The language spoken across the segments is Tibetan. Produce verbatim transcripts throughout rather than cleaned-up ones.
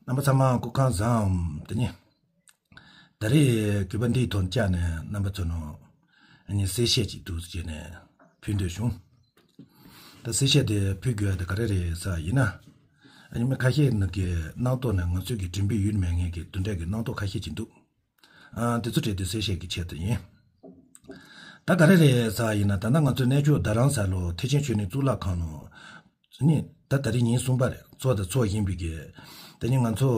རྣམ་པ་ཚང་མ་སྐུ་ཁམས་བཟང་། དེ་ནས་ད་རེས་གུས་པ་འདིའི་ཐོག་བཅར་ནས་རྣམ་པ་ཚོ་ནང་ཨ་ནི་གསལ་བཤད་ཅིག་འདུག་ཟེར་ནས་ཕུལ་འདོད་བྱུང་། ད་གསལ་བཤད་དེ་ཕུལ་དགོས་ཡ་དེ་ག་རེ་རེད་ཟེར་ཡིན་ན། ཨ་ནི་མི་ཁ་ཤས་ནང་གི་རྣམ་རྟོག་ནི་ང་ཚོས་ཀྱི་དྲན་པའི་ཡུལ་མེད་མཁན་གྱི་དེ་འདྲ་གི་རྣམ་རྟོག་ཁ་ཤས་ཅིག་འདུག། ཨ། དེ་ཚོ་གྲས་དེ་གསལ་བཤད་ཀྱི་ཆེད་དུ་ཡིན། ད་ག་རེ་རེད་ཟེར་ཡིན་ན། ད་ལྟ་ང་ཚོའི་གནས་མཆོག་རྡ་རམ་ས་ལ་ཐེག་ཆེན་ཆོས་གླིང་གཙུག་ལག་ཁང་ནང་ནི་ད་ད་རེས་ཉིན་གསུམ་པ་རེད། ཚོགས་དང་ཚོགས་བཞིན་པའི་གི། དེ་ནི་ང་ཚོ་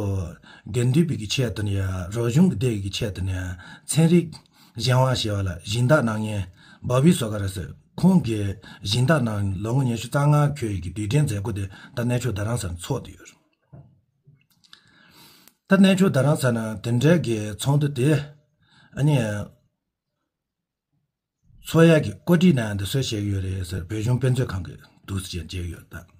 དགེ་འདུན་པའི་གི་ཆེད་དུ་ནི་ཡ། རབ་བྱུང་གི་སྡེ་གི་ཆེད་དུ་ནི་ཡ། ཚན་རིག་གཞན་དབང་ཞེས་པ་ལ་སྦྱིན་བདག་གནང་མཁན་བྷོ་བྷི་སོ་ཀ་ར་ཟེར། ཁོང་གིས་སྦྱིན་བདག་གནང་ལོ་ངོ་ཉི་ཤུ་རྩ་ལྔ་འཁོར་ཡི་གི་དུས་དྲན་མཛད་སྒོ་དེ་ད་གནས་མཆོག་རྡ་རམ་ས་ལ་ཚོགས་བསྡད་ཡོད་རེད། ད་གནས་མཆོག་རྡ་རམ་ས་ལ་དེ་འདྲའི་གི་ཚོགས་འདུ་དེ་ཨ་ནི་ཚོགས་ཡག་གི་བཀོད་སྒྲིག་གནང་ཡག་འདི་སུས་བྱེད་ཀྱི་ཡོད་རེད་ཟེར། བོད་གཞུང་དཔེ་མཛོད་ཁང་གིས་འདུག་སེ་བྱས་བྱེད་ཀྱི་ཡོད་ད།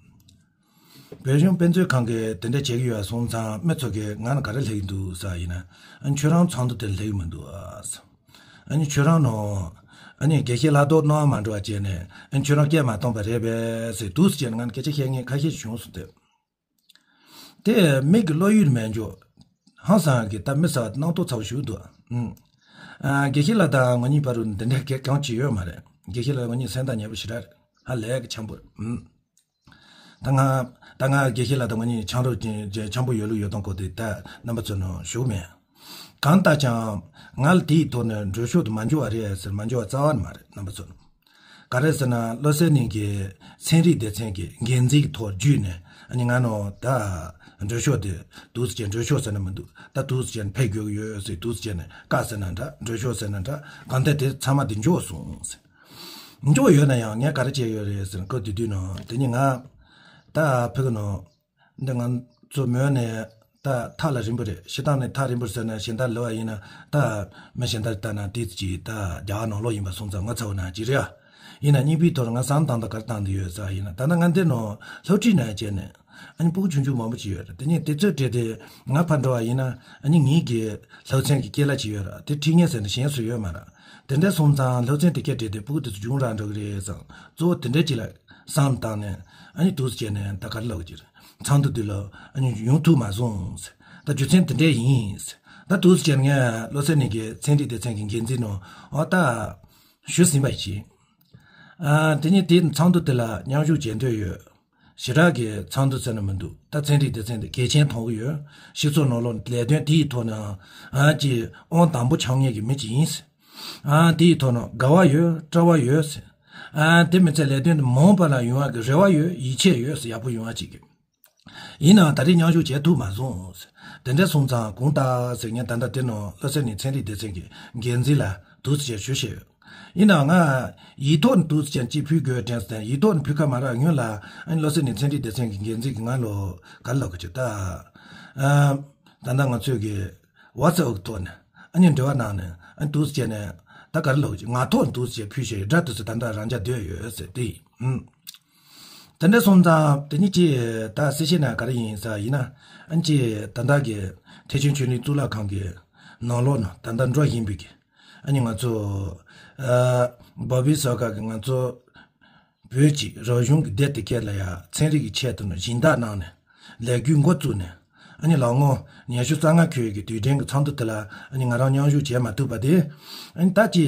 བོད་གཞུང་དཔེ་མཛོད་ཁང་གིས་དེ་འདྲ་བྱེད་ཀྱི་ཡོད་སོང་ཙང་མི་ཚོ་གིས་ང་ལ་ག་རེ་སླེབས་ཀྱི་འདུག་ཟེར་ཡིན་ན། ཨ་ནི་ཁྱོད་རང་ཚོགས་འདུ་དེར་སླེབས་ཀྱི་མི་འདུག་ཨ། ཨ་ནི་ཁྱོད་རང་ནང་ཨ་ནི་དགེ་བཤེས་ལྷག་རྡོར་གནང་མ་འགྲོ་བ་བྱས་ནས། ཨ་ནི་ཁྱོད་རང་སྐད་མ་བཏང་པ་རེད་པས་ཟེར་འདུག་སེ་བྱས་ནས་ང་ལ་སྐད་ཆ་བཤད་མཁན་ཁ་ཤས་ཤིག་བྱུང་སོང་སྟེ། དེ་མིག་གི་བློ་ཡུལ་མེད་འཇོག་ཧང་སང་གི་ད་མི་ཟ་བ་སྣང་དོག་ཚ་བོ་ཞིག་འདུག། ཨུམ། ཨ། དགེ་བཤེས་ལགས་དང་ང་གཉིས་བར་དུ་འདི་འདྲ་གལ་གང་ཅི་ཡོད་མ་རེད། དགེ་བཤེས་ལགས་ང་གཉིས་སེམས་ཐག་ཉེ་པོ་ཞེ་དྲག་རེད། ཧ་ལས་ཀྱི་འཆམ་པོ་རེད། ཨུམ། ད་ང་ད་ང་དགེ་བཤེས་ལགས་དང་ང་གཉིས་འཆམ་རོགས་ཀྱི་འཆམ་པོ་ཡོད་ལུགས་ཡོད་དོན་གོ་དེ་ད་རྣམ་པ་ཚོ་ནང་ཞུགས་མེད། གང་ལྟར་ཀྱང་ང་ལ་དེའི་ཐོག་ནས་འགྲོ་ཕྱོགས་དུ་མ་འཇོག་པ་རེད་ཟེར། མ་འཇོག་པ་རྩ་བ་ནས་མ་རེད། རྣམ་པ་ཚོ་ག་རེ་ཟེར་ན། བློ་གསལ་གླིང་གི་ཚན་རིག་སྡེ་ཚན་གྱི་འགན་འཛིན་གྱི་ཐོག་བརྒྱུད་ནས་ཨ་ནི་ང་ནང་ད་འགྲོ་ཕྱོགས་དེ་འདུག་སེ་བྱས། འགྲོ་ཕྱོགས་ཟེར་ན་མི་འདུག། ད་འདུག་སེ་བྱས་ནས་ཕེབས་དགོས་ཀྱི་ཡོད་ཟེར། འདུག་སེ་བྱས་ནས་བཀའ་ཟེར་ན་འདྲ། འགྲོ་ཕྱོགས་ཟེར་ན་འདྲ། གང་ལྟར་དེ་ཚང་མ་དེ་འཇོག་སོང་ཟེར། འཇོག་ཡོད་ན་ཡང་ངས་ག་རེ་བྱས་ཡོད་རེད་ཟེར་ན། སྐབས་དེ་དུས་ནང་དེ་ནི་ང་ད་ཕ་གི་ནང་འདི་ང་ཚོ་མོན་ནས་ད་ཐག་ལ་རིང་པོ་རེད། སྤྱིར་བཏང་ནས་ཐག་རིང་པོ་ཟེར་ན་གཞན་དག་ལབ་པ་ཡིན་ན། ད་མི་གཞན་དག་ལྟ་ན་དེ་ཅིག་ད་རྒྱ་གར་ནང་ལོགས་ཡིན་པ་སོང་ཙང་ངོ་ཚ་བོ་ན་ཅིག་རེད་ཨ། ཡིན་ན་སྙིང་པོའི་ཐོག་ལ་ང་བསམ་བཏང་དང་ག་རེ་བཏང་དེ་ཡོད་ཟེར་བ་ཡིན་ན། ད་ལྟ་ང་འདི་ནང་སློབ་ཁྲིད་ནང་བྱས་ནས་ཨ་ནི་སྤུ་གུ་ཆུང་ཆུང་མང་པོ་ཅིག་ཡོད་རེད། དེ་ནས་དེ་ཚོའི་གྲས་དེ་ང་ཕར་འགྲོ་བ་ཡིན་ན་ཨ་ནི་ངེད་ཀྱི་སློབ་ཚན་གྱི་སྐོར་ལ་ཅིག་ཡོད་རེད། དེ་ཁྲིད་མཁན་ཟེར་ན་གཞན་སུ་ཡོད་མ་རེད། དེ་འདྲ་སོང་ཙང་སློབ་ཚན་དེ་གའི་གྲས་དེ་སྤུ་གུ་དེ་ཚོ་གྱོང་རག་འགྲོ་གི་རེད་བསམ། གཙོ་བོ་དེ་འདྲ་ཅིག་ལ་བསམ་བཏང་ནས་ཨ་ནི་འདུག་སེ་བྱས་ནས་ད་ག་རེ་ལབ་ཀྱི་རེད། ཚོགས་འདུ་དེ་ལ་ཨ་ནི་ཡོང་ཐུབ་མ་སོང་ཟེར། ད་རྒྱུ་མཚན་དེ་འདྲ་ཡིན་ཟེར། ད་འདུག་སེ་བྱས་ནས་ངས་བློ་གསལ་གླིང་གི་ཚན་རིག་སྡེ་ཚན་གྱི་འགན་འཛིན་ནང་ཨོ་ད་ཞུས་ཟིན་པ་ཞིག། ཨ། དེ་ནས་དེ་ཚོགས་འདུ་དེ་ལ་མཉམ་ཞུགས་བྱེད་འདོད་ཡོད། ཞེ་དྲག་གི་ཚོགས་འདུ་ཟེར་ན་མི་འདུག། ད་ཚན་རིག་སྡེ་ཚན་དེ་གལ་ཆེན་མཐོང་གི་ཡོད། སྤྱི་ཚོགས་ནང་ལོགས་ལས་དོན་དེའི་ཐོག་ནས་ཨ་ཅིག་དབང་དང་པོ་འཆང་མཁན་གྱི་མི་ཅིག་ཡིན། ཨ། དེའི་ཐོག་ནས་དགའ་བ་ཡོད། སྤྲོ་བ་ཡོད་ཟེར། ཨ། དེ་མི་ཚད་ལས་དོན་དེ་མ་འོངས་པ་ལ་ཡོང་བ་གི་རེ་བ་ཡོད། ཡིད་ཆེས་ཡོད་ཟེར། ཡག་པོ་ཡོང་བ་ཅིག་གི། ཡིན་ནའང་ད་རེས་མཉམ་ཞུགས་བྱེད་ཐུབ་མ་སོང་། དེ་འདྲ་སོང་ཙང་དགོངས་དག་ཟེར། ངས་ད་ལྟ་དེ་ནང་བློ་གསལ་གླིང་ཚན་རིག་སྡེ་ཚན་གྱི་འགན་འཛིན་ལ་འདུག་སེ་བྱས་ཞུ་བཞིན་ཡོད། ཡིན་ནའང་ང་ཡིག་ཐོག་ནས་འདུག་སེ་བྱས་ཅིག་ཕུལ་དགོས་དྲན་སོང་། ཡིག་ཐོག་ནས་ཕུལ་ཁ་མ་རག་སྔོན་ལ་ཨ་ནི་བློ་གསལ་གླིང་ཚན་རིག་སྡེ་ཚན་གྱི་འགན་འཛིན་གྱིས་ང་ལ་ག་རེ་ལབ་གི་ཅིག་ད། ཨ། ད་ལྟ་ང་ཚོས་ཀྱི་ཝ་ཚབ་ཐོག་ནས་ཨ་ནི་འབྲེལ་བ་གནང་ནས་ཨ་ནི་འདུག་སེ་བྱས་ནས་ད་ག་རེ་ལབ་གི་ཅིག། ངག་ཐོག་ནས་འདུག་སེ་བྱས་ཕུལ་བཞིན་ཡོད། དགྲ་དེ་ཚོ་ད་ལྟ་རང་འཇགས་སྡོད་ཡོད་ཟེར་དེ་ཡིན། ཨུམ། དེ་འདྲ་སོང་ཙང་དེ་ནི་ཅི་ད་གསལ་བཤད་ན་ག་རེ་ཡིན་ཟེར་ཡིན་ན། ཨ་ནི་ཅི་ད་ལྟ་གི་ཐེག་ཆེན་ཆོས་གླིང་གཙུག་ལག་ཁང་གི་ནང་ལོགས་ན་ད་ལྟ་འགྲོ་བཞིན་པའི་གི་ཨ་ནི་ང་ཚོ་ཨ་བྷོ་བྷི་སོ་ཀ་གི་ང་ཚོ་བོད་ཀྱི་རབ་བྱུང་གི་སྡེ་དེ་གས་ལ་ཡ་ཚན་རིག་གི་ཆེད་དུ་ནི་སྦྱིན་བདག་གནང་ནས་ལས་འགུལ་འགོ་བཙུགས་ནས། ཨ་ནི་ལོ་ངོ་ཉི་ཤུ་རྩ་ལྔ་འཁོར་ཡོད་ཀྱི་དུས་དྲན་གྱི་ཚོགས་འདུ་དེ་ལ་ཨ་ནི་ང་རང་མཉམ་ཞུགས་བྱེད་མ་ཐུབ་པ་དེ། ཨ་ནི་ད་ཅི་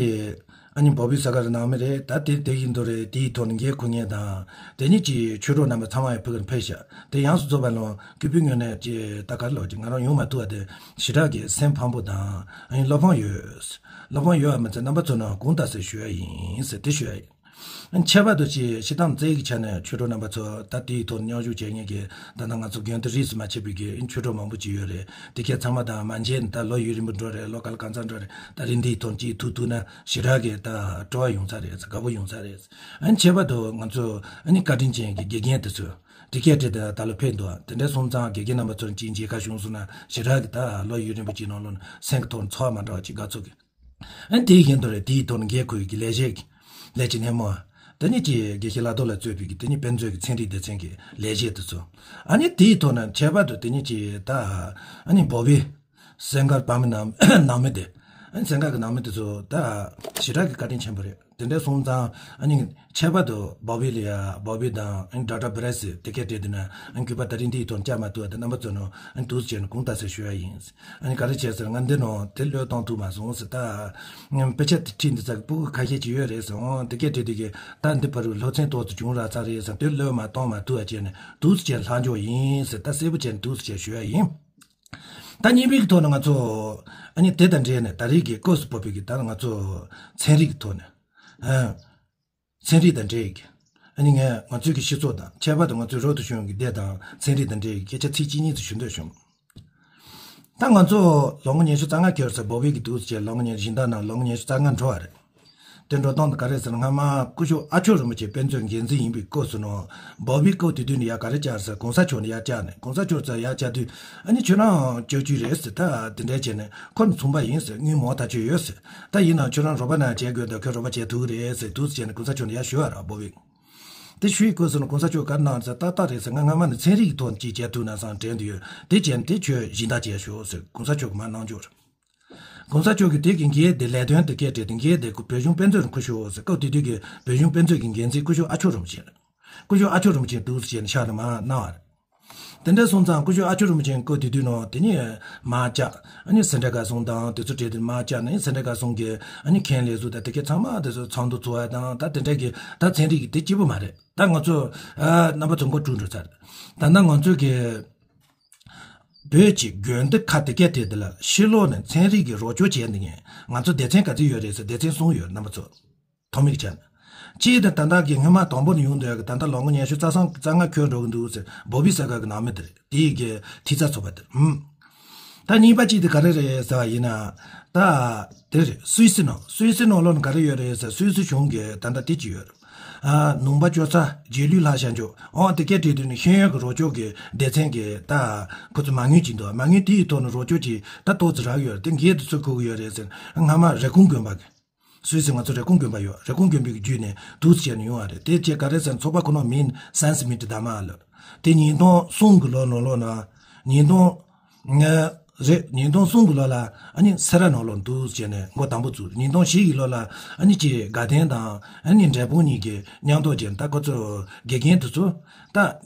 ཨ་ནི་བྷོ་བྷི་སོ་ཀ་ར་ནང་མི་རེད། ད་དེ་དེ་ཡིན་དོ་རེད། དེའི་ཐོག་ནས་འགན་འཁུར་མཁན་དང་། དེ་ནི་ཅི་ཆོས་གྲོགས་རྣམ་པ་ཚང་མ་ཡང་ཕ་གིར་ཕེབས་ཤག། དེ་ཡོངས་སུ་རྫོགས་པ་ལ་གུས་པའི་ངོས་ནས་ཅི་ད་ག་རེ་ལབ་ཀྱི། ང་རང་ཡོང་མ་ཐུབ་པ་དེ་ཞེ་དྲག་གི་སེམས་ཕམ་པོ་དང་། ཨ་ནི་བློ་ཕམ་ཡོད། བློ་ཕམ་ཡོད་པ་མ་ཚད་རྣམ་པ་ཚོ་ནང་དགོངས་དག་ཟེར་ཞུ་ཡ་ཡིན་ཟེར་དེ་ཞུ་ཡ་ཡིན། ཁྱད་པར་དུ་ཅིག་སྤྱིར་བཏང་རྩལ་གྱི་ཆ་ནས་ཆོས་གྲོགས་རྣམ་པ་ཚོ་ད་དེའི་ཐོག་མཉམ་ཞུགས་བྱེད་མཁན་གྱི་ད་ལྟ་ང་ཚོ་དགོན་སྡེ་རིས་སུ་མ་ཆད་པའི་གི་ཆོས་གྲོགས་མང་པོ་ཅིག་ཡོད་རེད། དེ་གས་ཚང་མ་དང་མ་མཇལ་ནས་ད་ལོ་ཡུན་རིང་པོ་འགྲོ་རེད། ལོ་ག་ལ་གང་ཚང་འགྲོ་རེད། ད་རིང་འདིའི་ཐོག་ཅིག་ཐུག་ཐུག་ན་ཞེ་དྲག་གི་ད་སྤྲོ་བ་ཡོང་ས་རེད། དགའ་པོ་ཡོང་ས་རེད། ཨ་ནི་ཁྱད་པར་དུ་ང་ཚོ་ཨ་ནི་བཀའ་དྲིན་ཅན་གྱི་དགེ་རྒན་དེ་ཚོ་དེ་གས་བྲིས་ཏེ་ད་ལོ་ཕེབས་འདུག། དེ་འདྲ་སོང་ཙང་དགེ་རྒན་རྣམ་པ་ཚོར་ཅིག་མཇལ་ཁ་བྱུང་སོང་ན་ཞེ་དྲག་གི་ད་ལོ་ཡུན་རིང་པོ་ཅིག་ནང་ལོགས་ན་སེམས་ཀྱི་ཐོག་ཚོར་བ་མ་འདྲ་བ་ཅིག་དགའ་ཚོར་གི། ཨ་ནི་དེ་བཞིན་དུ་རེད། དེའི་ཐོག་ནས་འགན་འཁུར་ཡོད་ཀྱི་ལས་བྱེད་ཀྱི་ལས་བྱེད་སྣེ་མོ། དེ་ནི་ཅི་དགེ་བཤེས་ལྷག་རྡོར་ལགས་གཙོས་པའི་གི་དེ་ནི་དཔེ་མཛོད་ཀྱི་ཚན་རིག་སྡེ་ཚན་གྱི་ལས་བྱེད་དེ་ཚོ། ཨ་ནི་དེའི་ཐོག་ནས་ཁྱད་པར་དུ་དེ་ནི་ཅི་ད་ཨ་ནི་བོད་པའི་སེམས་དཀར་བར་མའི་ནང་ནང་མི་དེ། ཨ་ནི་སེམས་དཀར་གྱི་ནང་མི་དེ་ཚོ་ད་ཞེ་དྲག་གི་བཀའ་དྲིན་ཆེན་པོ་རེད། དེ་འདྲ་སོང་ཙང་ཨ་ནི་ཁྱད་པར་དུ་བོ་བི་ལ་ཡ་བོ་བི་དང་ཨ་ནི་ཌ་ཌ་བྷི་རེ་སི་དེ་གས་དེ་དུས་ན་ཨ་ནི་གུས་པ་ད་རིང་འདི་ཡི་ཐོག་བཅར་མ་ཐུབ་པ་དེ་རྣམ་པ་ཚོ་ནང་ཨ་ནི་འདུག་སེ་བྱས་ནས་དགོངས་དག་ཟེར་ཞུ་ཡ་ཡིན། ཨ་ནི་ག་རེ་བྱས་ཟེར་ང་འདི་ནང་དེ་བློས་གཏོང་ཐུབ་མ་སོང་ཟེར། ད་དཔེ་ཆ་དེ་ཁྲིད་འདི་ཚ་གི་སྤུ་གུ་ཁ་ཤས་ཅིག་ཡོད་རེད་ཟེར། འོང་དེ་གས་དེ་དུས་ཀྱི་ད་འདི་བར་དུ་སློབ་ཚན་ཏོག་ཙམ་བྱུང་རག་ཚར་རེད་ཟེར། དེ་བློས་མ་གཏོང་མ་ཐུབ་པ་བྱས་ནས་འདུག་སེ་བྱས་ལྷག་འཇོག་ཡིན་ཟེར། ད་གསལ་པོ་བྱས་ནས་འདུག་སེ་བྱས་ཞུ་ཡ་ཡིན། ད་གཉིས་པའི་གི་ཐོག་ནས་ང་ཚོ་ཨ་ནི་དེ་དང་འབྲེལ་ནས་ད་རེས་ཀྱི་སྐབས་སུ་བབས་པའི་གི་ད་ང་ཚོ་ཚན་རིག་གི་ཐོག་ནས་ཨ། ཚན་རིག་དང་འབྲེལ་གྱི་ཨ་ནི་ངས་ང་ཚོའི་གི་སྤྱི་ཚོགས་དང་ཁྱད་པར་དུ་ང་ཚོའི་རབ་ཏུ་བྱུང་བའི་གི་སྡེ་དང་ཚན་རིག་དང་འབྲེལ་གྱི་སྐད་ཆ་ཚིག་གཅིག་གཉིས་ཙམ་ཞུ་འདོད་བྱུང་། ད་ང་ཚོ་ལོ་ངོ་ཉི་ཤུ་རྩ་ལྔ་འཁོར་ཟེར་བོ་བི་གི་འདུག་སེ་བྱས་ལོ་ངོ་ཉི་ཤུ་སྦྱིན་བདག་ནང་ལོ་ངོ་ཉི་ཤུ་རྩ་ལྔ་འགྲོ་བ་རེད། དེ་འགྲོ་སྟངས་དེ་ག་རེ་ཟེར་ན་སྔ་མ་སྐུ་ཞབས་ཨ་ཆོས་རིན་པོ་ཆེ་དཔེ་མཛོད་འགན་འཛིན་ཡིན་པའི་སྐབས་སུ་ནོ། བོ་བི་སྐབས་དེ་དུས་ནས་ཡར་ག་རེ་བཅར་ཟེར། གོང་ས་མཆོག་ནས་ཡར་བཅར་ནས་གོང་ས་མཆོག་ཚོ་ཡར་བཅར་དུས་ཨ་ནི་ཁྱོད་རང་སྐྱོར་རྒྱུ་རེད་ཟེར། ད་དེ་འདྲ་བྱས་ནས་ཁོ་ནི་མཚུངས་པ་ཡིན་ཟེར། དངུལ་མོ་ཐག་ཆོད་ཡོད་ཟེར། ད་ཡིན་ན་ཁྱོད་རང་རོགས་པ་ན་བྱེད་དགོས་འདུག་ཁྱོད་རོགས་པ་བྱེད་ཐུབ་ཀྱི་རེད་ཟེར་འདུག་སེ་བྱས་ནས་གོང་ས་མཆོག་ནས་ཡར་ཞུ་བ་ར་བོ་བི། དེ་ཞུས་སྐབས་སུ་ནི་གོང་ས་མཆོག་ག་རེ་གནང་ཟེར། ཏག་ཏག་རེད་ཟེར། ང་སྔ་མ་ནས་ཚན་རིག་གི་ཐོག་ནས་ཅིག་བྱས་ཐུབ་ན་བསམ་དྲན་དུ་ཡོད། དེ་བྱས་ནས་དེ་ཁྱོད་སྦྱིན་བདག་བྱས་ཤོག་ཟེར་གོང་ས་མཆོག་གི་མར་གནང་འཇོག་རེད། གོང་ས་མཆོག་གིས་དེ་གི་འགན་དེ་ལས་དོན་དེ་སྐད་བྲིས་ཏེ་འགན་དེ་བོད་གཞུང་དཔེ་མཛོད་ནས་འཁུར་ཤོག་ཟེར། སྐབས་དེ་དུས་ཀྱི་བོད་གཞུང་དཔེ་མཛོད་ཀྱི་འགན་འཛིན་སྐུ་ཞབས་ཨ་ཆོས་རིན་པོ་ཆེ་རེད། སྐུ་ཞབས་ཨ་ཆོས་རིན་པོ་ཆེ་འདུག་སེ་བྱས་ནས་ཕྱག་དེ་མར་གནང་བ་རེད། དེ་འདྲ་སོང་ཙང་སྐུ་ཞབས་ཨ་ཆོས་རིན་པོ་ཆེ་སྐབས་དེ་དུས་ནང་དེ་ནས་མར་བཅར། ཨ་ནི་སེ་འབྲས་དགའ་གསུམ་དང་དེ་ཚོ་བྲིས་ཏེ་མར་བཅར་ནས་སེ་འབྲས་དགའ་གསུམ་གྱི་ཨ་ནི་མཁན་ལས་ཟུར་དང་དེ་གས་ཚང་མ་དེ་ཚོ་ཚོགས་འདུ་ཚོགས་ཡ་དང་། ད་དེ་འདྲ་གི་ད་ཚན་རིག་གི་དེ་གཅིག་པུ་མ་རེད། ད་ང་ཚོ་ཨ་རྣམ་པ་ཚོ་མགོ་དཀྲུག་འགྲོ་ཚར། ད་ལྟ་ང་ཚོ་གི་བོད་ཀྱི་དགོན་སྡེ་ཁག་དེ་གས་དེ་དེ་ལ་ཕྱི་ལོགས་ནས་ཚན་རིག་གི་རོགས་སྐྱོར་བྱས་འདི་ངས་ང་ཚོ་སྡེ་ཚན་ག་ཚོད་ཡོད་རེད་ཟེར། སྡེ་ཚན་གསུམ་ཡོད། རྣམ་པ་ཚོ་ཐོག་མའི་ཆ་ནས་གཅིག་དེ་ད་ལྟ་གི་སྔོན་མ་དང་པོ་ནས་ཡོང་འདོད་ཡག་གི་ད་ལྟ་ལོ་ངོ་ཉི་ཤུ་རྩ་གསུམ་རྩ་ལྔ་འཁོར་འགྲོ་གི་འདུག་ཟེར། བོ་བི་ས་ཁ་གི་ནང་མི་དེ་རེད། དེ་ཡི་གི་ཐིག་ཚ་ཚོ་པ་དེ་རེད། ཨུམ། ད་གཉིས་པ་གཅིག་དེ་ག་རེ་རེད་ཟེར་བ་ཡིན་ན། ད་དེ་རེད། སུད་སི་ནང་སུད་སི་ནང་ལོགས་ནས་ག་རེ་ཡོད་རེད་ཟེར། སུད་སི་གཞུང་གི་ད་ལྟ་དེ་གཅིག་ཡོད་རེད། ཨ་ནུས་པ་བཅོལ་ས་རྗེས་ལུས་ལྷག་བྱ་འཇོག་འོ་དེ་སྐད་བྲིས་དུས་ནི་ཤེས་ཡོན་གྱི་རོགས་སྐྱོར་གྱི་སྡེ་ཚན་གྱི་ད་ཁོ་ཚོ་མ་དངུལ་ཅིག་འདུག་མ་དངུལ་དེ་ཡི་ཐོག་ནས་རོགས་སྐྱོར་ཅིག་ད་ཏོག་ཙམ་རག་ཡོད་རེད། དེ་འགན་དེ་ཚོ་འཁུར་གི་ཡོད་རེད་ཟེར། སྔ་མ་རེབ་གོང་དགོན་པ་གི་སུད་སི་ང་ཚོ་རེབ་གོང་དགོན་པ་ཡོད། རེབ་གོང་དགོན་པའི་བརྒྱུད་ནས་འདུག་སེ་བྱས་ནས་ཡོང་བ་རེད། དེ་བྱས་ག་རེ་ཟེར་ན་ཚོགས་པ་ཁོ་ན་མིན་སན་སི་མིད་དཱ་མ་ལ། དེ་ཉིས་སྟོང་གསུམ་གྱི་ལོ་ནང་ལོགས་ན། ཉིས་སྟོང་ང་རེད། ཉིས་སྟོང་གསུམ་གྱི་ལོ་ལ་ཨ་ནི་སེ་ར་ནང་ལོགས་འདུག་སེ་བྱས་ནས་འགོ་དང་པོ་བཙུགས། ཉིས་སྟོང་བཞི་གི་ལོ་ལ་ཨ་ནི་ཅིག་དགའ་ལྡན་དང་ཨ་ནི་འབྲས་སྤུངས་གཉིས་ཀྱི་མཉམ་དུ་བྱས་ནས་ད་ཁོ་ཚོ་དགེ་རྒན་དེ་ཚོ་ད།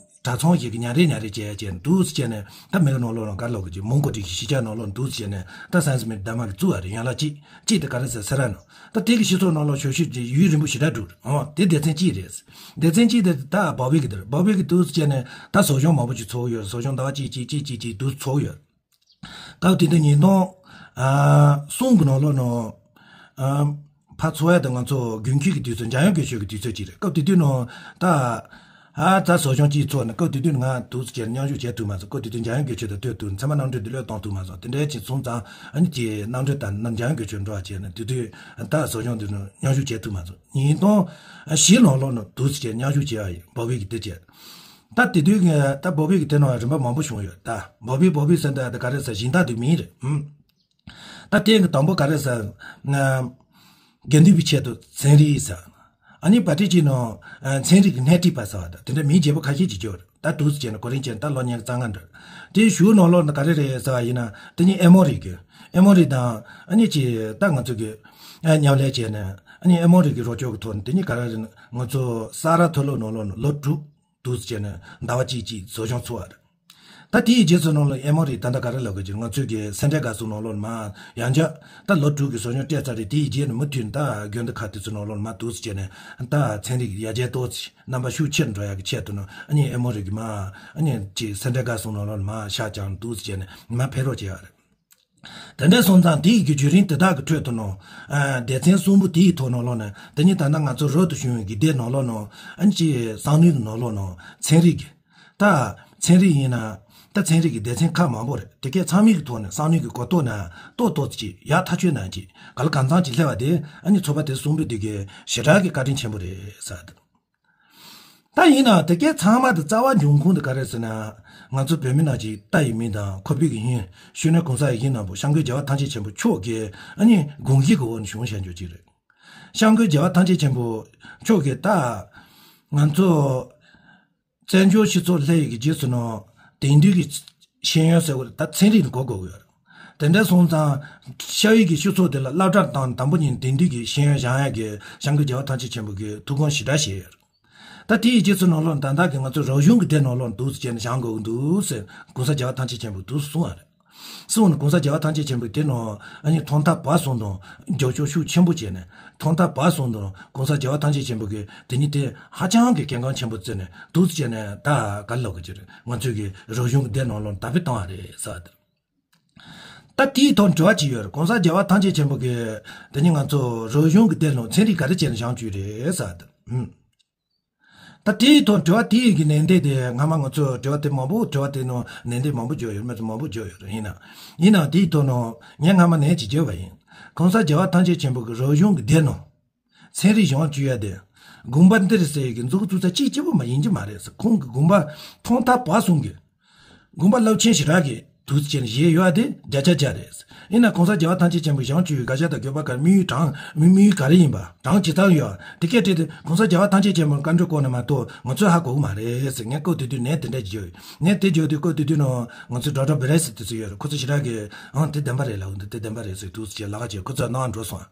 གྲྭ་ཚང་ཞིག་གི་ཉ་རེ་ཉ་རེ་བྱས་བྱས་འདུག་སེ་བྱས་ནས་ད་མི་གི་ནང་ལོགས་ལ་ག་ལོག་གི་ཅིག་མོན་གྷོ་སྒྲིག་གཞི་གཞིས་ཆགས་ནང་ལོགས་འདུག་སེ་བྱས་ནས་ད་སན་སི་མིད་དཱ་མ་གི་བཙུགས་པ་རེད། ཡན་ལག་གཅིག་གཅིག་དེ་ག་རེ་ཟེར་སེ་ར་ནང་ད་དེ་གི་སྤྱི་ཚོགས་ནང་ལོགས་ཞབས་ཞུ་ཅིག་ཡུན་རིང་པོ་ཞེ་དྲག་འགྲོ་རེད། འོ་དེ་སྡེ་ཚན་གཅིག་རེད། སྡེ་ཚན་གཅིག་དེ་ད་བོ་བི་གི་དེ་རེད། བོ་བི་གི་འདུག་སེ་བྱས་ནས་ད་ཟབ་སྦྱོང་མང་པོ་ཅིག་ཚོགས་ཡོད། ཟབ་སྦྱོང་ཟླ་བ་གཅིག་གཅིག་གཅིག་གཅིག་གཅིག་འདུག་ཚོགས་ཡོད། སྐབས་དེ་དུས་ཉིས་སྟོང་ཨ་གསུམ་གི་ནང་ལོགས་ནང་ཨ་ཕར་ཚོགས་ཡ་དེ་ང་ཚོ་དགུན་ཁའི་གི་དུས་ཚོད་འཇམ་དབྱངས་དགེ་ཆོས་ཀྱི་དུས་ཚོད་ཅིག་རེད། སྐབས་དེ་དུས་ནང་ད་ཨ་ད་ཟབ་སྦྱོང་གཅིག་ཚོགས་ནས་སྐབས་དེ་དུས་ང་འདུག་སེ་བྱས་མཉམ་ཞུགས་བྱས་ཐུབ་མ་སོང་། སྐབས་དེ་དུས་འཇམ་དབྱངས་དགེ་ཆོས་དང་ལྟོས་ཐུབ་མཚན་མ་གནམ་གྲུ་འདི་ལོས་གཏོང་ཐུབ་མ་སོང་། དེ་འདྲའི་ཅིག་སོང་ཙང་ཨ་ནི་ཅིག་གནམ་གྲུ་དང་འཇམ་དབྱངས་དགེ་ཆོས་འགྲོ་བ་བྱས་ནས་དེ་དུས་ད་ཟབ་སྦྱོང་དེ་ནང་མཉམ་ཞུགས་བྱས་ཐུབ་མ་སོང་། ཉིས་སྟོང་བཞི་ནང་ལོགས་ནང་འདུག་སེ་བྱས་མཉམ་ཞུགས་བྱས་པ་ཡིན། བོ་བི་གི་དེ་བྱས། ད་དེ་དུས་ད་བོ་བི་གི་དེ་ནང་རིམ་པ་མང་པོ་བྱུང་ཡོད། ད་བོ་བི་བོ་བི་ཟེར་འདི་ད་ག་རེ་ཟེར་སྦྱིན་བདག་དེ་མིང་རེད། ཨུམ། ད་དེ་གི་དང་པོ་ག་རེ་ཟེར་ན། དགེ་འདུན་པའི་ཆེད་དུ་ཚན་རིག་ཟེར། ཨ་ནི་བ་ཏི་ཅི་ནང་ཚན་རིག་གི་སྣེ་ཁྲིད་པ་ཟེར་བ་ད་དེ་འདྲ་མིང་བརྗེ་པོ་ཁ་ཤས་ཅིག་བརྗོད་རེད། ད་འདུག་སེ་བྱས་ན་གོ་རིམ་བྱས་ན་ད་ལོ་ཉི་ཤུ་རྩ་ལྔ་འདྲ། དེ་གཞུག་ནང་ལོགས་ན་ག་རེ་རེད་ཟེར་བ་ཡིན་ན་དེ་ནི་ཨེ་མོ་རི་གི་ཨེ་མོ་རི་དང་ཨ་ནི་ཅི་ད་ང་ཚོ་གི་མཉམ་ལས་བྱས་ནས་ཨ་ནི་ཨེ་མོ་རི་གི་རོགས་སྐྱོར་གི་ཐོག་ནས་དེ་ནི་ག་རེ་རེད་ན་ང་ཚོ་ས་རཱ་མཐོ་སློབ་ནང་ལོགས་ན་ལོ་དྲུག་འདུག་སེ་བྱས་ནས་ཟླ་བ་གཅིག་གཅིག་ཟབ་སྦྱོང་ཚོགས་པ་རེད། ད་དེའི་རྗེས་སུ་ནང་ལ་ཨེ་མོ་རི་ད་ལྟ་ག་རེ་ལབ་དགོས་ཀྱི་ང་ཚོའི་གི་སེ་འབྲས་དགའ་གསུམ་ནང་ལོགས་ནས་མར་ཡང་བསྐྱར་ད་ལོ་དྲུག་གི་ཟབ་སྦྱོང་སྤྲད་ཚར་རེད། དེའི་རྗེས་ནས་མུ་མཐུད་ནས་ད་དགོན་སྡེ་ཁག་དེ་ཚོ་ནང་ལོགས་ནས་མར་འདུག་སེ་བྱས་ནས་ད་ཚན་རིག་ཡར་རྒྱས་ཏོག་ཙམ་རྣམ་པ་ཤུགས་ཆེར་འགྲོ་ཡག་གི་ཆེད་དུ་ནང་ཨ་ནི་ཨེ་མོ་རི་གི་མར་ཨ་ནི་ཅིག་སེ་འབྲས་དགའ་གསུམ་ནང་ལོགས་ནས་མར་ཤར་བྱས་ནས་འདུག་སེ་བྱས་ནས་མར་ཕེབས་རོགས་བྱས་ཡག་རེད། དེ་འདྲ་སོང་ཙང་དེའི་གི་བརྒྱུད་རིམ་དེ་དག་གི་ཁྲོད་དུ་ནང་ཨ་སྡེ་ཚན་གསུམ་པོ་དེའི་ཐོག་ནང་ལོགས་ནས་དེ་ནི་ད་ལྟ་ང་ཚོ་རབ་ཏུ་བྱུང་བའི་གི་སྡེ་ནང་ལོགས་ནང་ཨ་ནི་ཅིག་གསང་ནུས་ཀྱི་ནང་ལོགས་ནང་ཚན་རིག་གི་ད་ཚན་རིག་ཡིན་ན་ད་ཚན་རིག་གི་སྡེ་ཚན་ཁག་མང་པོ་རེད། དེ་གས་ཚང་མའི་གི་ཐོག་ནས་གསང་ནུས་ཀྱི་གོ་རྟོགས་ན་ཏོག་ཏོག་ཅིག་ཡག་ཐག་ཆོད་ན་ཅིག་ག་ལ་གང་འཚམ་ཅིག་སླེབས་པ་དེ་ཨ་ནི་ཚོགས་པ་དེ་གསུམ་པོ་དེ་གས་ཞེ་དྲག་གི་བཀའ་དྲིན་ཆེན་པོ་རེད་ཟེར། ད་ཡིན་ནའང་དེ་གས་ཚང་མ་དེ་རྩ་བ་འབྱུང་ཁུངས་དེ་ག་རེ་ཟེར་ན། ང་ཚོ་བོད་མི་ནང་གི་རྟ་ཡི་མིང་དང་ཁོག་པའི་གི་ཧིང་། ཤུལ་ནས་གོང་ས་ཡིད་བཞིན་ནོར་བུ་སྐྱབས་མགོན་རྒྱལ་བ་ཐམས་ཅད་མཁྱེན་པ་མཆོག་གི་ཨ་ནི་དགོངས་གཞི་གི་འོག་ནས་བྱུང་བཞག་རྒྱུ་ཅིག་རེད། སྐྱབས་མགོན་རྒྱལ་བ་ཐམས་ཅད་མཁྱེན་པ་མཆོག་གི་ད་ང་ཚོ་བཙན་བྱོལ་སྤྱི་ཚོགས་སླེབས་ཡི་གི་རྗེས་སུ་ནོ་དེང་དུས་ཀྱི་ཤེས་ཡོན་ཟེར་བ་ད་ཚན་རིག་ནས་གོ་དགོས་ཀྱི་ཡོད་རེད། དེ་འདྲ་སོང་ཙང་ཤ་ཡི་གི་སྤྱི་ཚོགས་དེ་ལ་སློབ་གྲྭར་བཏང་དང་པོ་ཉིད་དེང་དུས་ཀྱི་ཤེས་ཡོན་སྦྱང་ཡག་གི་སྐྱབས་མགོན་རྒྱལ་བ་ཐམས་ཅད་མཁྱེན་པ་གི་ཐུགས་དགོངས་ཞེ་དྲག་བཞེས་ཡོད། ད་དེའི་རྗེས་སུ་ནང་ལོགས་ད་ལྟ་གི་ང་ཚོ་རིག་གཞུང་གི་སྡེ་ནང་ལོགས་འདུག་སེ་བྱས་ནས་སྦྱང་དགོས་ཀྱི་འདུག་ཟེར་གོང་ས་རྒྱལ་བ་ཐམས་ཅད་མཁྱེན་པས་འདུག་སེ་གསུངས་པ་རེད། སོང་ནས་གོང་ས་རྒྱལ་བ་ཐམས་ཅད་མཁྱེན་པས་དེ་ནང་ཨ་ནི་ཐོག་མཐའ་བར་གསུམ་དུ་རྒྱབ་སྐྱོར་ཤུགས་ཆེན་པོ་བྱས་ནས་ཐོག་མཐའ་བར་གསུམ་དུ་གོང་ས་རྒྱལ་བ་ཐམས་ཅད་མཁྱེན་པ་གིས་དེ་ཉིད་དེ་ཧ་ཅང་གི་གལ་འགངས་ཆེན་པོ་བརྩིས་ནས་འདུག་སེ་བྱས་ནས་ད་ག་ལབ་དགོས་ཀྱི་རེད། ང་ཚོས་གི་རིག་གཞུང་གི་སྡེ་ནང་ལོགས་དར་སྤེལ་བཏང་བ་རེད་ཟེར་བ་དེ། ད་དེའི་ཐོག་དྲི་བ་ཅིག་ཡོད་རེད། གོང་ས་རྒྱལ་བ་ཐམས་ཅད་མཁྱེན་པ་གིས་དེ་ཉིད་ང་ཚོ་རིག་གཞུང་གི་སྡེ་ནང་ཚན་རིག་ག་རེ་བྱས་ནས་སྦྱང་བཅུག་རེད་ཟེར་བ་དེ། ཨུམ། ད་དེའི་ཐོག་དྲི་བ་དེའི་གི་ལན་འདེབས་དེ་སྔ་མ་ང་ཚོས་དྲི་བ་དེ་མང་པོ་དྲི་བ་དེ་ནང་ལན་འདེབས་མང་པོ་བརྒྱབ་ཡོད་རེད། མི་ཚོ་མང་པོ་བརྒྱབ་ཡོད་རེད། ཡིན་ན་ཡིན་ནའང་དེའི་ཐོག་ནང་ངས་སྔ་མ་ནས་ཅིག་བརྗོད་པ་ཡིན། གོང་ས་རྒྱལ་བ་ཐམས་ཅད་མཁྱེན་པ་གི་རིག་གཞུང་གི་སྡེ་ནང་ཚན་རིག་སྦྱང་བཅུག་ཡ་དེ་དགོངས་པ་འདིར་ཟེར་གི་མཛུབ་གུ་བཙུགས་ས་གཅིག་གཅིག་པོ་མ་ཡིན་གྱི་མ་རེད་ཟེར། ཁོང་གི་དགོངས་པ་ཐོག་མཐའ་བར་གསུམ་གི་དགོངས་པ་རླབས་ཆེན་ཞེ་དྲག་གི་འདུག་སེ་བྱས་ནས་བཞེས་ཡོད་དེ་བརྒྱ་ཆ་བརྒྱ་རེད། ཡིན་ན་གོང་ས་རྒྱལ་བ་ཐམས་ཅད་མཁྱེན་པའི་སྦྱང་བཅུག་ཡོད་དགག་བྱ་དང་དགོས་པ་ག་རེ། དམིགས་ཡུལ་དྲང་དམིགས་ཡུལ་ག་རེ་ཡིན་པ། དྲང་ཇི་ལྟར་ཡོད་དེ་སྐད་བྲིས་ཏེ་གོང་ས་རྒྱལ་བ་ཐམས་ཅད་མཁྱེན་པའི་བཀའ་འགྲོལ་སྐོར་ནས་མ་གཏོགས་ང་ཚོས་ཧ་གོ་གི་མ་རེད་ཟེར། ངས་བཀོད་དེ་དུས་ནས་དེ་འདྲ་བརྗོད་ཡོད། ངས་དེ་བརྗོད་དུས་བཀོད་དེ་དུས་ནང་ང་ཚོའི་ཌོག་ཊར་བྷེ་རེ་སི་དེ་ཚོ་ཡོད་རེད། ཁོ་ཚོ་ཞེ་དྲག་གི་ཨང་དེ་བདེན་པ་རེད་ལབ་འདུག་དེ་བདེན་པ་རེད་ཟེར་འདུག་ཟེར་ལབ་ཀྱི་ཁོ་ཚོ་ནང་འགྲོ་སོང་།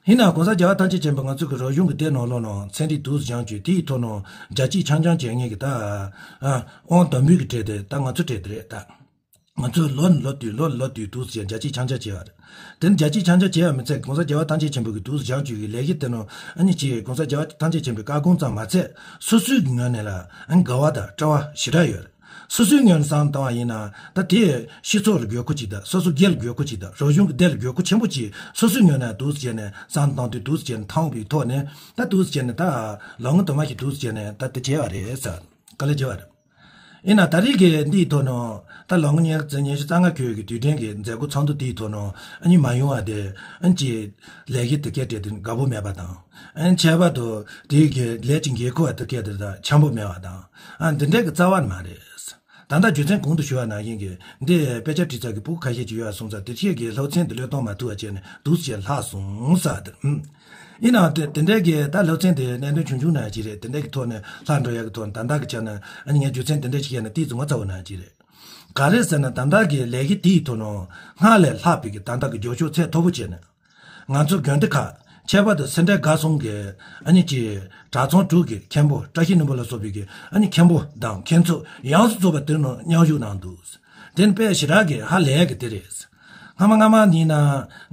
ཡིན་ནའང་གོང་ས་རྒྱལ་བ་ཐམས་ཅད་མཁྱེན་པ་ང་ཚོ་གི་རིག་གཞུང་གི་སྡེ་ནང་ལོགས་ནང་ཚན་རིག་འདུག་སེ་སྦྱང་བཅུག་དེའི་ཐོག་ནང་རྒྱ་སྐྱེད་འཆང་འཆང་བྱེད་མཁན་གྱི་ད་ཨ་དབང་དམ་འབུལ་གྱི་གྲས་དེ་ད་ང་ཚོ་གྲས་དེ་རེད། ད་ང་ཚོས་ལོ་ནས་ལོ་བསྟུད་ལོ་ནས་ལོ་བསྟུད་འདུག་སེ་རྒྱ་སྐྱེད་འཆང་འཆང་བྱས་པ་རེད། དེ་ནས་རྒྱ་སྐྱེད་འཆང་འཆང་བྱས་པ་མ་ཚད་གོང་ས་རྒྱལ་བ་ཐམས་ཅད་མཁྱེན་པ་གི་འདུག་སེ་སྦྱང་བཅུག་གི་ལས་ཀ་དེ་ནང་ཨ་ནི་ཅིག་གོང་ས་རྒྱལ་བ་ཐམས་ཅད་མཁྱེན་པའི་བཀའ་དགོངས་ཙམ་མ་ཚད་སོ་སོའི་གི་ངོས་ནས་ལ་ཨ་ནི་དགའ་བ་དང་སྤྲོ་བ་ཞེ་དྲག་ཡོད་རེད། སོ་སོའི་ངོས་ནས་བསམ་བློ་བཏང་བ་ཡིན་ན་ད་དེ་སྤྱི་ཚོགས་ལ་དགོས་མཁོ་ཅིག་དང་སོ་སོ་སྒེར་ལ་དགོས་མཁོ་ཅིག་དང་རིག་གཞུང་གི་སྡེ་ལ་དགོས་མཁོ་ཆེན་པོ་ཅིག་སོ་སོའི་ངོས་ནས་འདུག་སེ་བྱས་ནས་བསམ་བློ་བཏང་དུས་འདུག་སེ་བྱས་ནས་ཐང་བའི་ཐོག་ནས་ད་འདུག་སེ་བྱས་ནས་ད་ལོ་ངོ་དུ་མ་ཞིག་འདུག་སེ་བྱས་ནས་ད་དེ་བྱས་པ་རེད་ཟེར། དཀའ་ལས་བྱས་པ་རེད། ཡིན་ན་ད་རེས་ཀྱི་འདིའི་ཐོག་ནང་ད་ལོ་ངོ་ཉི་ཤུ་རྩ་ལྔ་འཁོར་བའི་དུས་དྲན་གྱི་མཛད་སྒོ་ཚོགས་འདུ་དེའི་ཐོག་ནང་ཨ་ནི་མ་ཡོང་བ་དེ་ཨ་ནི་ཅིག་ལས་ཀའི་དེ་སྐད་བྲིས་དེ་དགའ་པོ་མེད་པ་དང་། ཨ་ནི་ཁྱད་པར་དུ་དེའི་གི་ལས་ཀྱི་འགན་ཁུར་བ་དེ་སྐད་དེ་ད་འཆམ་པོ་མེད་པ་དང་། ཨ་འདི་འདྲའི་གི་རྩ་བ་ནས་མ་རེད། ད་ལྟ་རྒྱུ་མཚན་གོང་དུ་ཞུས་པ་ནང་བཞིན་གྱི་འདི་དཔེ་ཆ་བྲིས་ཚར་གི་ཕྲུ་གུ་ཁ་ཤས་ཅིག་ཡོད་པ་སོང་ཙང་དེ་ཚོས་གི་སློབ་ཚན་དེ་བློས་གཏོང་མ་ཐུབ་པ་བྱས་ནས་འདུག་སེ་ལྷག་སོང་ཟེར་དེ། ཨུམ། ཡིན་ནའང་དེ་དེ་འདྲའི་གི་ད་སློབ་ཚན་དེ་གནད་དོན་ཆུང་ཆུང་ནང་ཅིག་རེད། དེ་འདྲའི་གི་ཐོག་ནས་ལྷག་འགྲོ་ཡག་གི་ཐོག་ནས་ད་ལྟ་གི་ཆ་ནས་ཨ་ནི་ངས་རྒྱུ་མཚན་དེ་འདྲ་ཞིག་བཤད་ན་ཏོག་ཙམ་ངོ་ཚ་བོ་ནང་ཅིག་རེད། ག་རེ་ཟེར་ན་ད་ལྟ་གི་ལས་ཀ་དེའི་ཐོག་ནང་སྔར་ལས་ལྷག་པའི་གི་ད་ལྟ་གི་རྒྱབ་སྐྱོར་ཚད་མཐོ་པོ་བྱས་ནས། ང་ཚོ་དགོན་སྡེ་ཁག་ཁྱད་པར་དུ་སེ་འབྲས་དགའ་གསུམ་གྱི་ཨ་ནི་ཅིག་གྲྭ་ཚང་དྲུག་གི་མཁན་པོ་བཀྲ་ཤིས་ལྷུན་པོ་ལ་སོགས་པའི་གི་ཨ་ནི་མཁན་པོ་དང་མཁན་ཚོགས་ཡོངས་སུ་རྫོགས་པ་དེ་ནང་མཉམ་ཞུགས་གནང་འདུག་དེ་ནི་དཔེ་ཞེ་དྲག་གི་ཧ་ལས་ཀྱི་དེ་རེད། སྔ་མ་སྔ་མ་ཡིན་ན་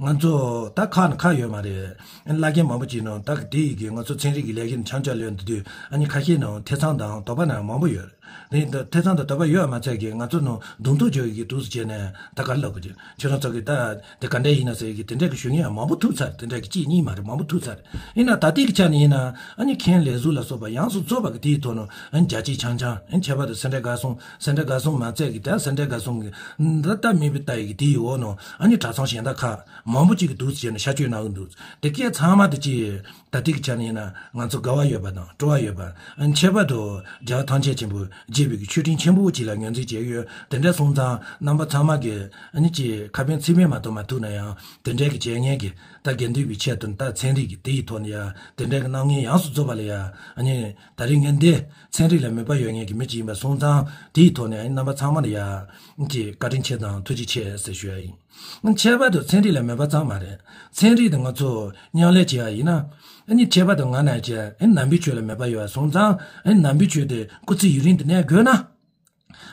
ང་ཚོ་ད་ཁག་ནི་ཁག་ཡོད་མ་རེད། བླ་རྒན་མང་པོ་ཅིག་ནང་ད་གི་དེ་ཡི་གི་ང་ཚོ་ཚན་རིག་གི་ལས་ཀའི་འཆམ་འཆམ་ལོན་དུས་ཨ་ནི་ཁ་ཤས་ནང་ཐེ་ཚོམ་དང་དོགས་པ་ནང་མང་པོ་ཡོད་རེད། དེ་ཐེ་ཚོམ་དང་དོགས་པ་ཡོད་མ་ཚད་ཀྱི་ང་ཚོ་ནང་གདོང་ཐུག་བྱོས་ཀྱི་འདུག་ཟེར་བྱས་ནས་ད་ག་རེ་ལབ་དགོས་ཀྱི། ཁྱོད་རང་ཚོ་གི་ད་དེ་ག་འདྲ་ཡིན་ན་ཟེར་གི་དེ་འདྲ་གི་ཞུ་མཁན་ཡང་མང་པོ་ཐུག་ཚར། དེ་འདྲ་གི་གཅིག་གཉིས་མ་རེད། མང་པོ་ཐུག་ཚར། ཡིན་ན་ད་ལྟའི་གི་ཆ་ནས་ཡིན་ན་ཨ་ནི་མཁན་ལས་ཟུར་ལ་སོགས་པ་ཡོངས་སུ་རྫོགས་པ་གི་དེའི་ཐོག་ནས་ཨ་ནི་རྒྱ་སྐྱེད་འཆང་འཆང་ཨ་ནི་ཁྱད་པར་དུ་སེ་འབྲས་དགའ་གསུམ་སེ་འབྲས་དགའ་གསུམ་མ་ཚད་ཀྱི་ད་སེ་འབྲས་དགའ་གསུམ་གི་ད་ལྟ་མིན་པའི་ལྟ་ཡི་གི་དེའི་འོག་ནང་ཨ་ནི་གྲྭ་ཚང་གཞན་དག་ཁག་མང་པོ་ཅིག་གི་འདུག་ཟེར་ནས་ཤར་བསྐྱོད་གནང་གི་འདུག་དེ་སྐད་ཚང་མ་དེ་ཅི། ད་ལྟའི་གི་ཆ་ནས་ཡིན་ན་ང་ཚོ་དགའ་བ་ཡོད་པ་དང་སྤྲོ་བ་ཡོད་པ། ཨ་ནི་ཁྱད་པར་དུ་རྒྱལ་བ་ཐམས་ཅད་མཁྱེན་པ་མཆོག་གི་མཆོད་སྤྲིན་ཆེན་པོ་ཅིག་ལ་ངོས་འཛིན་བྱས་ཡོད། དེ་འདྲ་སོང་ཙང་རྣམ་པ་ཚང་མ་གི་ཨ་ནི་ཅིག་ཁ་ཕན་ཚིག་ཕན་མ་གཏོགས་མ་ཐུབ་ན་ཡང་དེ་འདྲའི་གི་བྱེད་མཁན་གི་ད་དགེ་འདུན་པའི་ཆེད་དུ་ད་ཚན་རིག་གི་དེ་ཡི་ཐོག་ནས་ཡ་དེ་འདྲའི་གི་གནང་མཁན་ཡོངས་སུ་རྫོགས་པ་ལ་ཡ་ཨ་ནི་ད་རིང་ངས་འདི་ཚན་རིག་ལ་མོས་པ་ཡོད་མཁན་གི་མི་ཅིག་ཡིན་པ་སོང་ཙང་དེ་ཡི་ཐོག་ནས་ཨ་ནི་རྣམ་པ་ཚང་མ་ལ་ཡ་ཅིག་བཀའ་དྲིན་ཆེ་དང་ཐུགས་རྗེ་ཆེ་ཟེར་ཞུ་ཡ་ཡིན། ཁྱད་པར་དུ་ཚན་རིག་ལ་མོས་པ་ཙམ་མ་རེད། ཚན་རིག་དེ་ང་ཚོ་མཉམ་ལས་བྱེད་ཡ་ཡིན་ན། ཨ་ནི་ཁྱད་པར་དུ་ང་ནང་བཞིན་ཨ་ནི་ནང་པའི་ཆོས་ལ་མོས་པ་ཡོད་པ་སོང་ཙང་ཨ་ནི་ནང་པའི་ཆོས་དེ་སྐུ་ཚེ་ཡུན་རིང་དུ་གནས་དགོས་ན།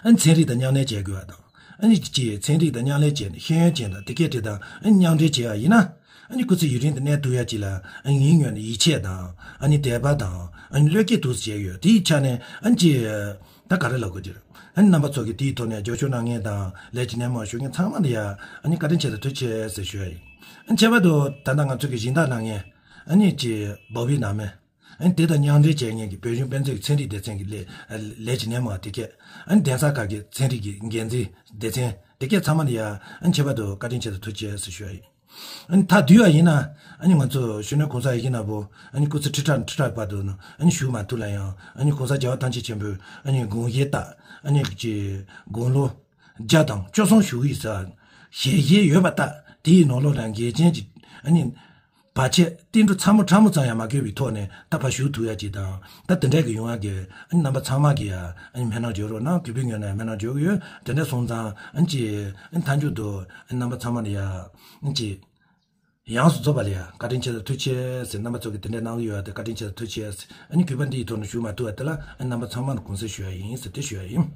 ཨ་ནི་ཚན་རིག་དང་མཉམ་ལས་བྱེད་དགོས་པ་དང་། ཨ་ནི་ཅིག་ཚན་རིག་དང་མཉམ་ལས་བྱས་ནས་ཤེས་ཡོན་ཅན་དང་དེ་སྐད་དེ་དང་ཨ་ནི་མཉམ་འབྲེལ་བྱེད་ཡ་ཡིན་ན། ཨ་ནི་སྐུ་ཚེ་ཡུན་རིང་དུ་གནས་ཐུབ་ཡ་ཅིག་ལ་ཨ་ནི་ངའི་ངོས་ནས་ཡིད་ཆེས་དང་ཨ་ནི་དད་པ་དང་ཨ་ནི་བློས་འགེལ་འདུག་བྱས་ཡོད། དེའི་ཆ་ནས་ཨ་ནི་ཅིག་ད་ག་རེ་ལབ་དགོས་ཀྱི་རེད། ཨ་ནི་རྣམ་པ་ཚོ་གིས་དེའི་ཐོག་ནས་རྒྱབ་སྐྱོར་གནང་མཁན་དང་ལས་ཀྱི་སྣེ་མོར་ཞུགས་མཁན་ཚང་མ་ལ་ཡ་ཨ་ནི་བཀའ་དྲིན་ཆེ་དང་ཐུགས་རྗེ་ཆེ་ཟེར་ཞུ་ཡ་ཡིན། ཨ་ནི་ཁྱད་པར་དུ་ད་ལྟ་ང་ཚོ་གི་སྦྱིན་བདག་གནང་མཁན་ཨ་ནི་ཅིག་བོ་བི་ནང་མི། ཨ་ནི་དེ་དང་མཉམ་འབྲེལ་བྱས་མཁན་གྱི་བོད་གཞུང་དཔེ་མཛོད་ཀྱི་ཚན་རིག་སྡེ་ཚན་གྱི་ལས་ལས་ཀྱི་སྣེ་མོ་དེ་གས། ཨ་ནི་གདན་ས་ཁག་གི་ཚན་རིག་གི་འགན་འཛིན་སྡེ་ཚན་དེ་གས་ཚང་མ་ལ་ཡ་ཨ་ནི་ཁྱད་པར་དུ་བཀའ་དྲིན་ཆེ་དང་ཐུགས་རྗེ་ཆེ་ཟེར་ཞུ་ཡ་ཡིན། ཨ་ནི་ད་དུས་ཡ་ཡིན་ན་ཨ་ནི་ང་ཚོ་གཞོན་ནུ་གོང་ས་ཡིད་བཞིན་ནོར་བུ་ཨ་ནི་སྐུ་ཚེ་ཁྲི་ཕྲག་ཁྲི་ཕྲག་བར་དུ་ཨ་ནི་བཞུགས་མ་ཐུབ་ན་ཡང་ཨ་ནི་གོང་ས་རྒྱལ་བ་ཐམས་ཅད་མཁྱེན་པའི་ཨ་ནི་དགོངས་བཞེད་ལྟར་ཨ་ནི་ཀྱི་དགུང་ལོ་བརྒྱ་དང་བཅུ་གསུམ་བཞུགས་ཡིན་ཟེར་ཞལ་བཞེས་ཡོད་པ་ལྟར་དེའི་ནང་ལོགས་ལ་འགལ་རྐྱེན་གྱི་ཨ་ནི། བར་ཆད་བསྟུན་གྲོས་ཚ་མོ་ཕྲ་མོ་ཙམ་ཡང་མ་དགོས་པའི་ཐོག་ནས་ད་ཕར་ཞུགས་ཐུབ་ཡ་ཅིག་དང་། ད་དེ་འདྲ་གི་ཡོང་ཡ་གི་ཨ་ནི་རྣམ་པ་ཚང་མ་གི་ཡ་ཨ་ནི་སྨོན་ལམ་རྒྱག་རོགས་གནང་། གུས་པའི་ངོས་ནས་སྨོན་ལམ་རྒྱག་གི་ཡོད། དེ་འདྲ་སོང་ཙང་ཨ་ནི་ཅིག་ཨ་ནི་མཐའ་མཇུག་ཏུ་ཨ་ནི་རྣམ་པ་ཚང་མ་ལ་ཡ་ཨ་ནི་ཅིག་ཡོངས་སུ་རྫོགས་པ་ལ་ཡ་བཀའ་དྲིན་ཆེ་ཟེར། ཐུགས་རྗེ་ཆེ་ཟེར། རྣམ་པ་ཚོ་གི་དེ་འདྲ་གནང་གི་ཡོད་དེ་བཀའ་དྲིན་ཆེ་ཟེར། ཐུགས་རྗེ་ཆེ་ཟེར། ཨ་ནི་གུས་པ་འདི་ཡི་ཐོག་ནས་ཞུ་མ་ཐུབ་པ་དེ་ལ་ཨ་ནི་རྣམ་པ་ཚང་མ་ལ་དགོངས་སེལ་ཞུ་ཡ་ཡིན་ཟེར་དེ་ཞུ་ཡ་ཡིན།